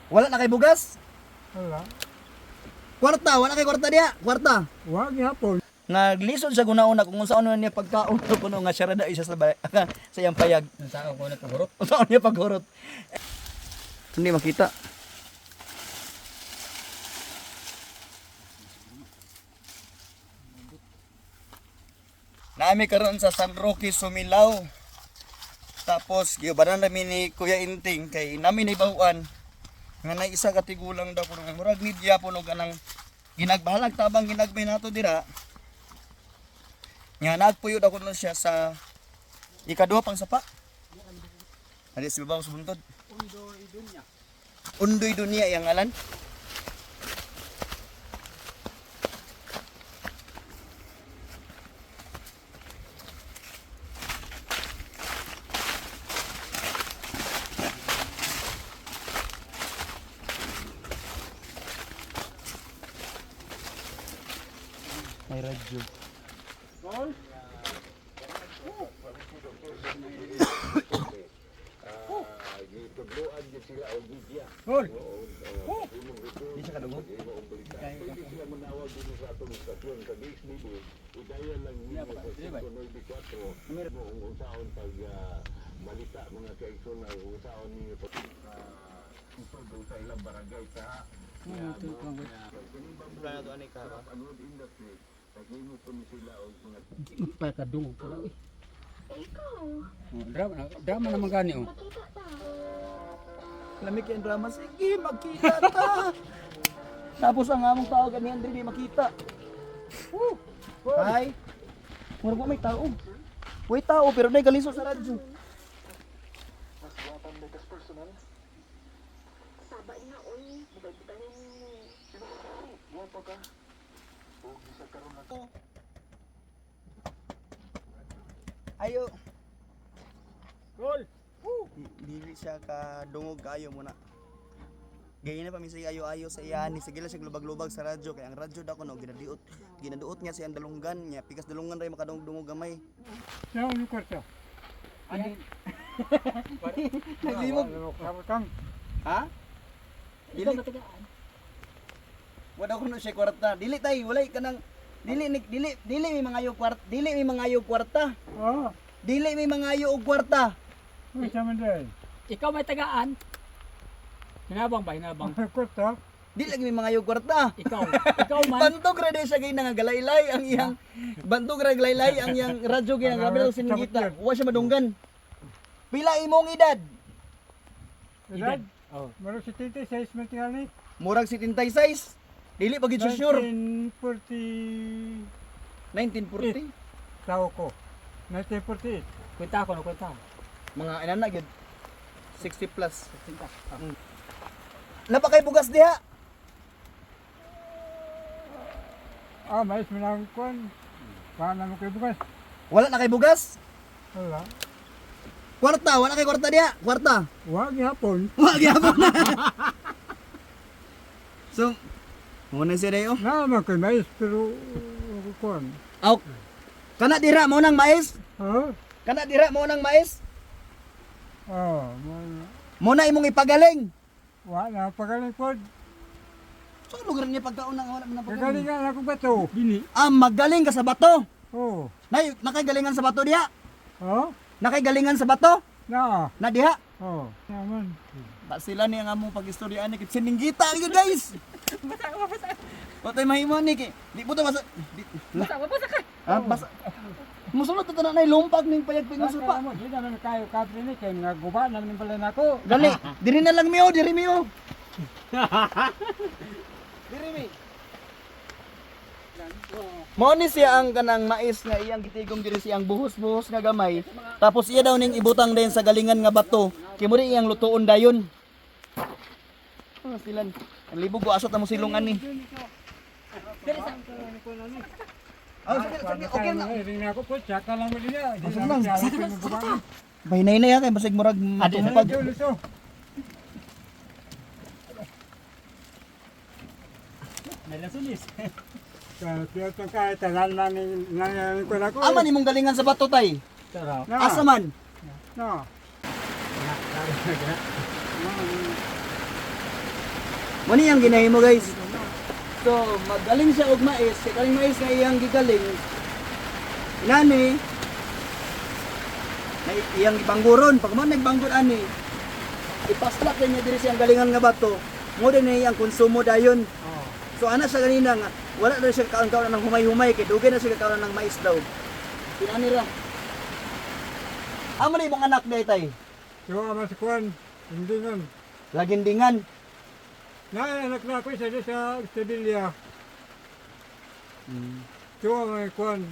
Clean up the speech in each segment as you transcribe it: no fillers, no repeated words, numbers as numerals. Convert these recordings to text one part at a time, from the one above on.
Wala na kay bugas? Wala. Kwarta, wala kay kwarta diha. Kwarta. Wa gihapon. Naglisod sa guna-una kung unsaon na niya pagkaon kuno nga siya ra isa sa sa iyang payag. Ang ko nagpagurot. Unsaon niya paghurot. Hindi makita. Nami karon sa San Roque Sumilaw. Tapos giubanan nami ni Kuya Inting kay nami ni bahuan nga nay isa ka tigulang daw kuno murag media po og anang ginagbahalag tabang ginagmay nato dira. Nga nagpuyo daw kuno siya sa ikaduha pang sapa. Adi si babaw sa buntod. Undoy dunya. Undoy Dunya iyang ngalan. May radyo. Hol. Di siya kadungog. Magpakadungog pala eh. Oh, drama, drama naman gani oh. Lamig yung drama. Sige, magkita ta. Tapos ang among tao ganihan diri di makita. Woo! Hi. Murag wa may tao. Way tao pero nay galiso sa radyo. Ayo. Hol. Dili siya ka dungog kayo muna. Gaya na pa minsan ayo-ayo sa iya ni sige lang siya lubag-lubag sa radyo kay ang radyo daw kuno ginaduot ginaduot niya siyang dalunggan niya pikas dalunggan ray makadungog-dungog gamay. Siya ang kwarta. Ani Naglimog. Kabutang. Ha? Dili matagaan. wala kuno siya kwarta. Dili tay walay kanang dili ni dili dili may mangayo kwarta, dili may mangayo kwarta. Oh, Dili may mangayo og kwarta. unsa man day? Ikaw may tagaan. Hinabang ba? Hinabang. Kwarta. Dili lagi may mangayo kwarta. Ikaw. Ikaw man. Bantog ra di siya gay nangagalaylay ang iyang bantog ra galaylay ang iyang radyo gay grabe daw siningita. Wa siya madunggan. Pila imong edad? Edad? Oh. Murag 76 man tingali. Murag 76. Dili pa gid siya sure. 1940 1940. tao ko. 1948. Kwenta ako no, kwenta. Mga inana gyud 60 plus. Kwenta. Ah. Napa kay bugas diha? Ah, mais man ang kuan. Paano mo kay bukas? Wala na kay bugas? Wala. Kwarta, wala kay kwarta diha. Kwarta. Wa gihapon. Wa gyapon na. So, mo na siya dayo. Na man kay mais pero kuan. Aw. Kana dira mo nang mais? Ha? Kana dira mo nang mais? Oh, mo- Mo na imong ipagaling. wa na pagaling pod. So lugar niya pagkaon nang wala man ang pagaling. Kagalingan ako bato. Dini. Ah, magaling ka sa bato. Oh. Nay, nakagalingan sa bato diha. Oh? Nakagalingan sa bato. Na. Na diha. Oh. Naman. Ba sila ni ang among pagistorya ani kay sininggita gyud guys. Basa ka, basa. Patay mahimo ni kay di po to basa. Di, Basa, basa ka. ah, basa. Musulod to na nay lumpag ning payag pingon supa. Mo, di naman kayo kapre ni kay nga guba naman pala nako. Gali, diri na lang miyo, diri miyo. Diri mi. Mao ni siya ang kanang mais nga iyang gitigom diri siyang buhos-buhos nga gamay. Tapos iya daw ning ibutang din sa galingan nga bato. Kay mo rin iyang lutuon dayon. Ah, silan. Ang libog ko asa ta mo silungan ni. Oh, sige, sige, okay na. Ring ako po, tsaka lang mo niya. Di Asa naman lang? siya ako guba. Bahinay na ya kay basig murag matumpag. Medyo luso. May lasunis. Kaya kaya tanan man ni nang ko nako. Ama nimong galingan sa bato tay. Tara. Na. Asa man? Na. Mo ni ang ginahimo, guys. So, magaling siya og mais, kay kaning mais nga iyang gigaling. Inani na iyang gibangguron, pag man nagbanggur ani, ipaslak din niya diri siyang galingan nga bato. Mo din niya iyang konsumo dayon. Oh. So ana siya ganina nga wala na siya kaon-kaon ng humay-humay kay dugay na siya kaon ng mais daw. Pinani ra. Amo na imong anak day, tay? So, ama sa kwan, hindi nun. Lagindingan. Naanak na ako isa sa Sevilla. So, ama kwan.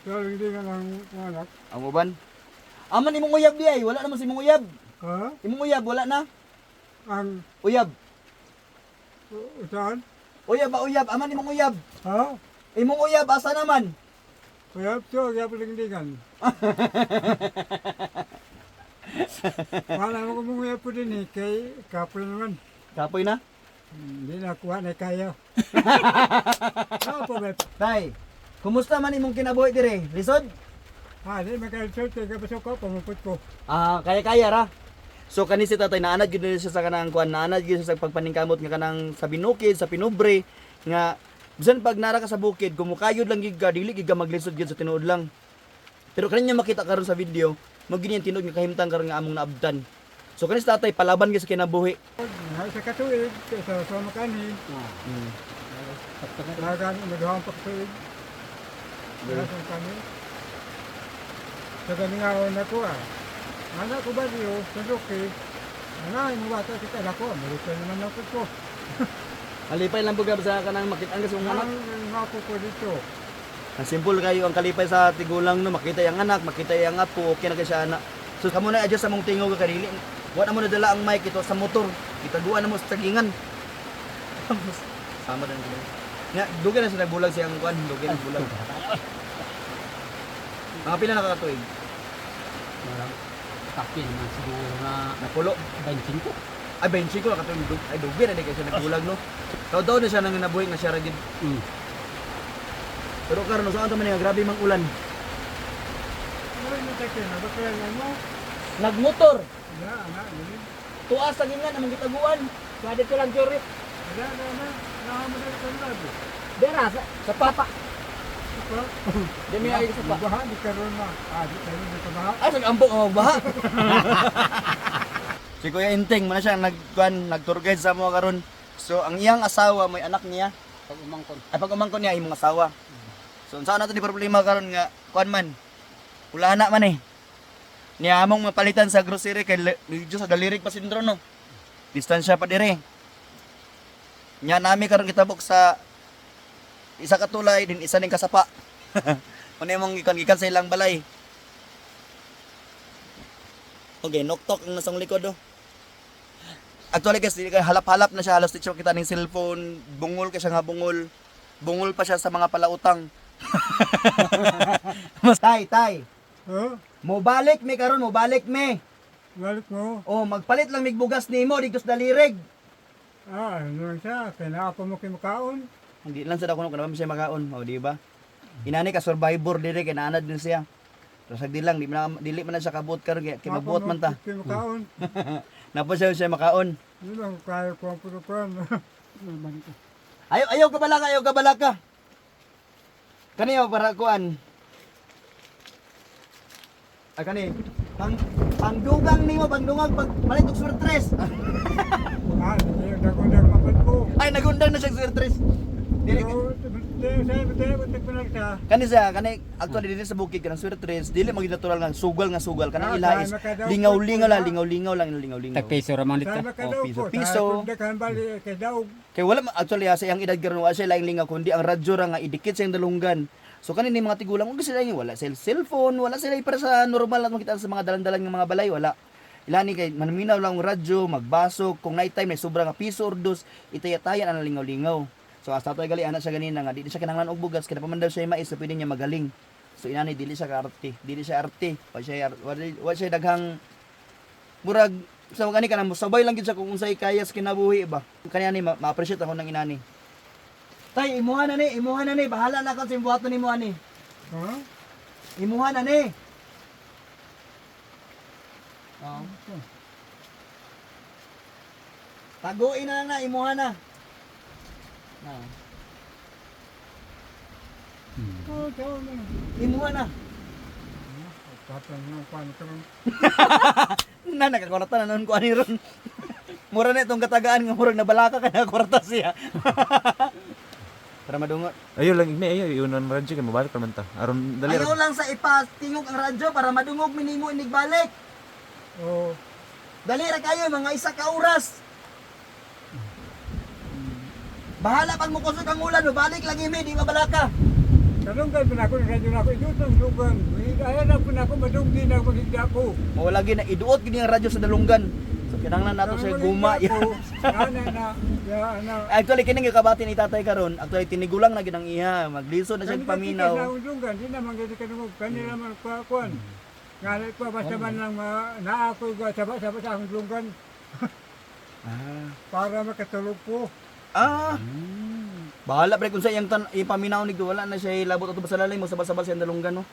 So, hindi nga lang mga anak. Ang uban. Aman imong uyab di ay, wala naman si imong uyab. Ha? Imong uyab wala na. Ang, Uyab. saan? Uyab ba uyab? Aman imong uyab. Ha? Imong uyab asa naman? Kaya, so, kaya palingdingan. Wala mo kumunguya po din eh, kay kapoy naman. Kapoy na. Hindi na kuha na kaya. Ako ba? Tay, kumusta man imong kinabuhi dire? Lisod? Ha, di makalisod kay kapasok ko, pamupot ko. Ah, kaya-kaya ra. So kani si tatay naanad gyud ni siya sa kanang kuan, naanad gyud siya sa pagpaningkamot nga kanang sa binukid, sa pinubre nga bisan pag nara ka sa bukid, kumukayod lang gyud ka, dili gyud ka maglisod gyud sa tinuod lang. Pero kani niya makita karon sa video, mo gyud niyang tinuod nga kahimtang karon nga among naabdan. So kani si tatay palaban gyud sa kinabuhi. Nga sa katuig, sa sama kani, lagan, maduhang pagtuig. Nga sa kani. Sa gamingaw na ko ah. Anak ko ba diyo, sa Duki, anak, yung bata sa anak ko, marito naman ako ko. Malipay lang pud ka sa kanang makita ang sa imong anak. Ang ako ko dito. Ang simple kayo ang kalipay sa tigulang no, makita yang anak, makita yang apo, okay na kay siya anak. So kamo na adjust sa mong tingog ka dili. Wa na mo nadala ang mic ito sa motor. Gitaguan na mo sa tagingan. Tapos sama din ko. Nga dugay na siya nagbulag siyang kuan, dugay na bulag. Mga pila na kakatuig? Marang kape naman siguro na Napulo. 25. Ay 25 na katuig. Ay dugay na di kay siya nagbulag no. Taw-taw na siya nang nabuhi nga siya ra gid. Pero karon saan ta man nga grabe mang ulan. Ano yung takin? Ano mo? Nagmotor. Ya, anak, yun. Tuas sa gingan among gitaguan. Sa dito lang, Jory. Ada, ada, ada. Nakamu dari kanlad. Dera, sa papa. Apa? Di may ay sa pa. Baha di karon na. Ah, di karon di ka baha. Ay, nag-ambok ang baha. Si Kuya Inteng, man siya nagkuan, nag-tour guide sa mga karon. So, ang iyang asawa may anak niya. Pag umangkon. Ay, pag umangkon niya, imong asawa. So, unsa na to ni problema karon nga kuan man. Wala na man eh. Niya among mapalitan sa grocery kay medyo sa dalirik pa sindro no. Distansya pa dire. Nya nami karon kitabok sa isa ka tulay din isa ning kasapa. Ano imong gikan gikan sa ilang balay. Okay, noktok ang nasang likod oh. Actually guys, dili kay halap-halap na siya, halos di siya kita ning cellphone, bungol kay siya nga bungol. Bungol pa siya sa mga palautang. Mas tay, tay. Oh, Mobalik mi karon, mobalik mi. balik mo. Oh, magpalit lang mig bugas nimo dito sa dalirig. Ah, ano lang siya? Kaya pa mo kimakaon. Hindi lang sa dako kuno siya makaon, oh, di ba? Inani ka survivor diri kay naanad din siya. Pero sagdi lang, di man dili man na siya kabuot karon kay kay mabuot man ta. Kimakaon. Napo siya siya makaon. Yun lang kaya ko ang purukan. Ayaw ayaw ka balaka, ayaw ka balaka. Kani oh, para kuan. Ay kani. Pang pangdugang nimo, pangdungag pag malit og swertres. Ah, di dagundag mapad ko. Ay nagundang na siya og swertres. Dili Pero, tayo, tayo, tayo, tayo, kani siya kani actually dili sa bukid kanang swertres, dili maging natural nga sugal kanang Ah, ilaha is dahil makadaw- lingaw-lingaw lang, lingaw-lingaw lang, lingaw-lingaw. Tag piso ra man dito. Tayo makadaw Oh, piso, ko. piso. Daghan bali kay daog. Kay wala actually sa iyang edad karon wala siya laing lingaw kundi ang radyo ra nga idikit sa iyang dalunggan. So kanin mga tigulang wala sila yung wala sila cellphone, wala sila para sa normal at makita sa mga dalan-dalan ng mga balay, wala. Ilani kay manminaw lang ang radyo, magbasok, kung night time may sobra nga piso or dos, itaya-tayan ang lingaw-lingaw. So hasta toy gali ana siya ganina nga di siya kinahanglan og bugas kay napaman daw siya mais so pwede niya magaling. So inani dili siya kaarte, dili siya arte, wa siya daghang murag sa kani kanang sabay lang gid siya kung unsay kaya sa kinabuhi ba. Kani ani ma-appreciate ako ng inani. Tay, imuha na ni, imuha na ni, bahala na ka sa imbuhaton nimo ani. Ha? Imuha na ni. Oo. Taguin na lang na, imuha na. Na. Oh, tao na. Imuha na. Tatang nga kuan karon. Na nakakwarta na noon ko ani ron. Mura na itong katagaan nga murag nabalaka ka na kwarta siya. Para madungo. Ayo lang igme ayo iunon radyo kay mobalik raman ta. Aron dali Ayaw ra. lang sa ipatingog ang radyo para madungog minimo inigbalik. Oh, Dali ra kayo mga isa ka oras. Bahala pag mukusog ang ulan, balik lagi mi, di mabalaka. Kalunggan pa na ako, radyo na ako, idutong lugan. Ayaw na po na ako, madunggi na ako, magigda ko. Mawala gyud na iduot gyud ang radyo sa dalunggan. So kinahanglan nato sa guma. Ana na, ya ana. Actually kini nga kabati ni tatay karon, actually tinigulang na gid ang iya, maglisod na siya paminaw. Kani lunggan, di naman gani kanungog, kani naman kwa kuan. Ngani ko basta man lang naa ko saba-saba sa akong lunggan para makatulog ko. Ah. Bahala pre kung sa iyang tan ipaminaw ni wala na siya labot ato sa lalay mo sabal-sabal sa iyang dalunggan, no.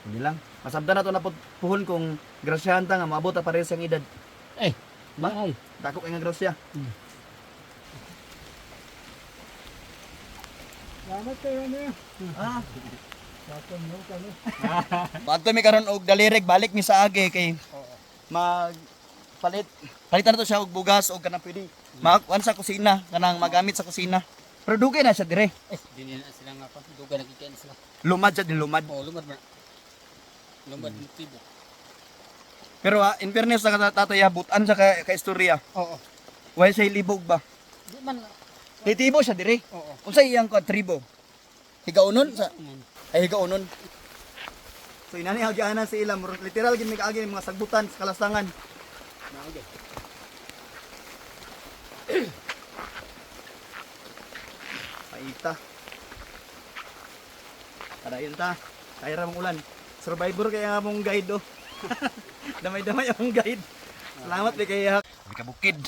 Hindi lang. Masabtan na to na puhon kung grasyahan ta nga maabot ta parehas ang edad. Eh, Ba? ay. Dako kay nga grasya. Salamat kayo niya. Ah. Tatang mo kami. Bato mi karon og dalirig balik mi sa agi kay mag palit palitan na to siya og bugas og kanang pwede makuan sa kusina, kanang magamit sa kusina. Pero dugay na siya dire. Eh, di na sila nga pa. Duga nagkikian sila. Lumad siya din lumad. Oh, lumad ba? Lumad motibo. Pero ha, in fairness sa tatay ha, butan siya ka istorya. Oo. Why siya libog ba? Di man. Nitibo siya dire. Oo. Unsa iyang kuan tribo? Higaunon sa ay higaunon. So inani hagianan sa ila, murag literal gid may kaagi mga sagbutan sa kalasangan. Naugay. Paita. Padayon ta. Kaya ra mong ulan. Survivor kaya nga mong guide oh. Damay-damay akong guide. Salamat di kay Ka bukid.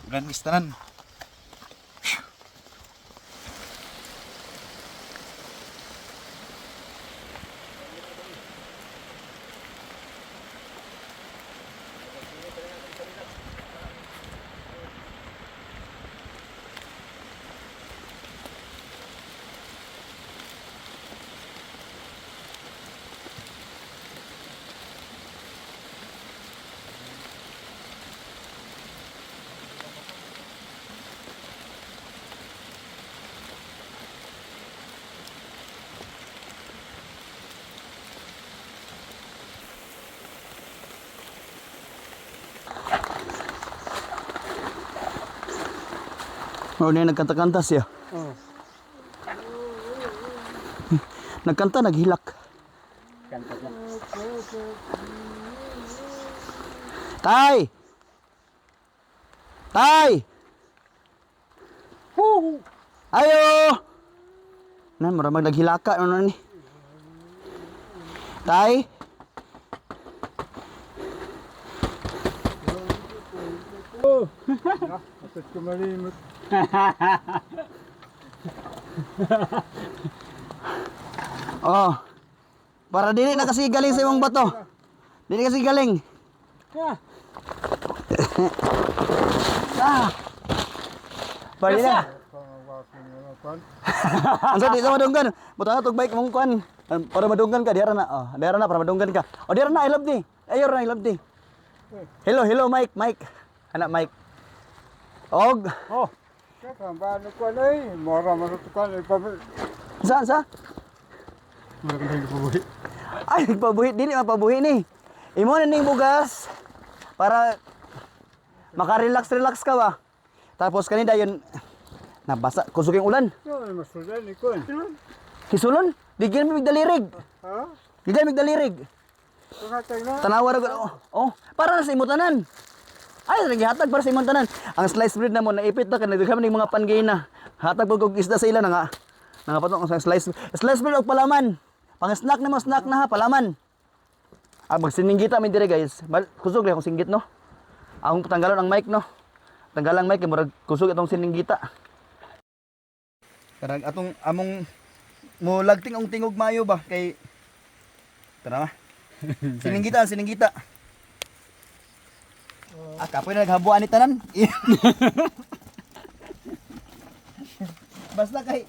Ulan mistanan. Mao na nagkanta-kanta siya. Oo. Nagkanta, naghilak. Kanta na. Tay! Tay! Ayo! Na, mura mag naghilaka ano ni. Tay! Oh. Atot ko malimot. Oh. Para dili na kasi galing sa imong bato. Dili kasi galing. Ah. Ah. Para dili na. Kuan. Ang sa di sa madunggan. Buta na tug bike mong kuan. Para madunggan ka diara na. Oh, diara na para madunggan ka. Oh, diara na I love di. Ayo na I love di. Hello, hello Mike, Mike. Anak Mike. Og, Oh. Kakambano ko ay, mora man ko kuan ay pamil. saan sa? Mura ko nagpabuhi. Ay, nagpabuhi. Dili mapabuhi ni. Imo na ning bugas para makarelax-relax ka ba. Tapos kanina yun nabasa kusog yung ulan. Yo, masudan ni kuan. Hisulon, digyan mi dalirig. Ha? Digyan mi dalirig. Tungatag na. Tanawa ra gud. Oh, oh, para na sa imong tanan. Ay, naghihatag para sa imong tanan. Ang slice bread na mo naipit na kanay daghan ning mga panggay na. Hatag pud og isda sa ila na nga. Nangapatong ang slice slice bread og palaman. Pang snack na mo snack na ha palaman. Ah, magsininggita mi dire guys. Kusog lang akong singgit no. Akong tanggalon ang mic no. Tanggalan ang mic kay murag kusog atong sininggita. Karag atong among mo lagting ang tingog mayo ba kay Tara ba? Sininggita, sininggita. Ah, kapoy na naghabuan ni tanan. Basta kay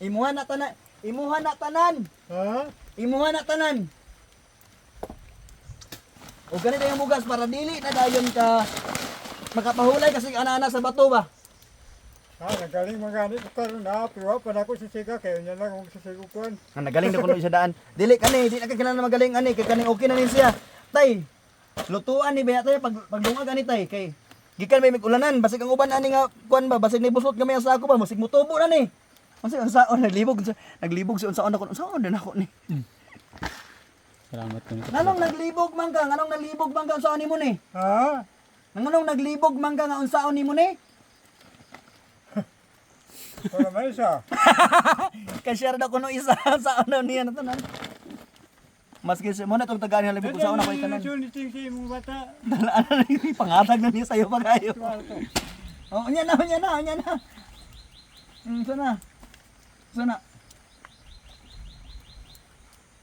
imuha na tanan, imuha na tanan. Ha? Imuha na tanan. O ganito yung bugas para dili na dayon ka makapahulay kasi ana-ana sa bato ba. Ha, nagaling mga ganit ko karon na, pero wa pa na ako sisiga kayo niya lang akong sisigo kuan. Ah, nagaling na kuno isa daan. Dili kani, di na ka kinahanglan magaling ani kay kaning okay na nin siya. Tay, lutuan ni ba tay pag pagdungag ani tay kay gikan may mig-ulanan basig ang uban ani nga kuan ba basig ni busot gamay ang sako ba musig mutubo na ni. Unsa unsaon naglibog naglibog si unsaon ako unsaon din ako ni. Salamat ko nito. Nganong naglibog man ka? Nganong naglibog man ka unsaon nimo ni? Ha? Nganong naglibog man ka nga unsaon nimo ni? Wala man isa. Kay share na kuno isa sa ano niya na tanan. Maski mo na tong tagaan nga libog unsaon ako tanan. Dala si imong bata. Dalaan na ni pangatag na niya sa'yo pa kayo. Oh, unya na, unya na, unya na. Sana. Sana.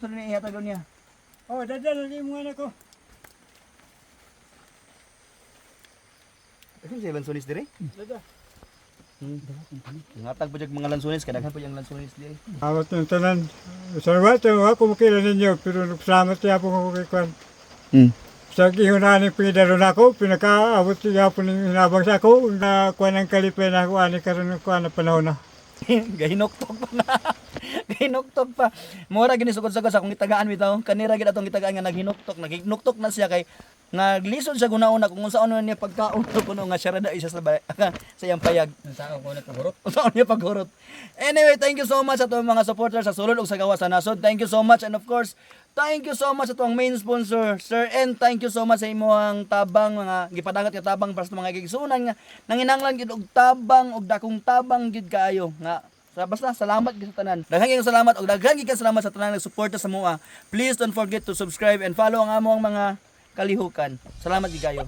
Sana niya ihatag niya. Oh, dadala ni imong anak ko. Ano siya lansones dire? Dada. Ngatag pa jud mga lansones, kadaghan pa yung lansones dire. Salamat ng tanan. Salamat ako makila ninyo pero salamat niya po ko kay kuan. Sa gihunan ni pinidaro na ako, pinakaabot niya po ng hinabang sa ako, na kuan ang kalipay na ako ani karon kuan na panahon na. Gahinuktok pa na. Gahinuktok pa. Mura gini sugod-sugod sa akong gitagaan bitaw. Kanira gid atong gitagaan nga naghinuktok, naghinuktok na siya kay naglisod siya gunauna kung unsaon na niya pagkaon kuno nga siya ra da isa sa sa iyang payag. Ang tao ko nagpahurot. Unsaon niya paghurot. Anyway, thank you so much sa atong mga supporters sa sulod ug sa gawas sa nasod. Thank you so much and of course, thank you so much sa atong main sponsor, Sir N. Thank you so much sa imong tabang mga gipadangat nga tabang para sa mga gigsunan nga nanginanglan gid og tabang og dakong tabang gid kaayo nga sa basta salamat gid sa tanan. Daghan kayong salamat og daghan gid kayong salamat sa tanan nagsuporta sa mua. Please don't forget to subscribe and follow ang among mga kalihukan. Salamat gid kayo.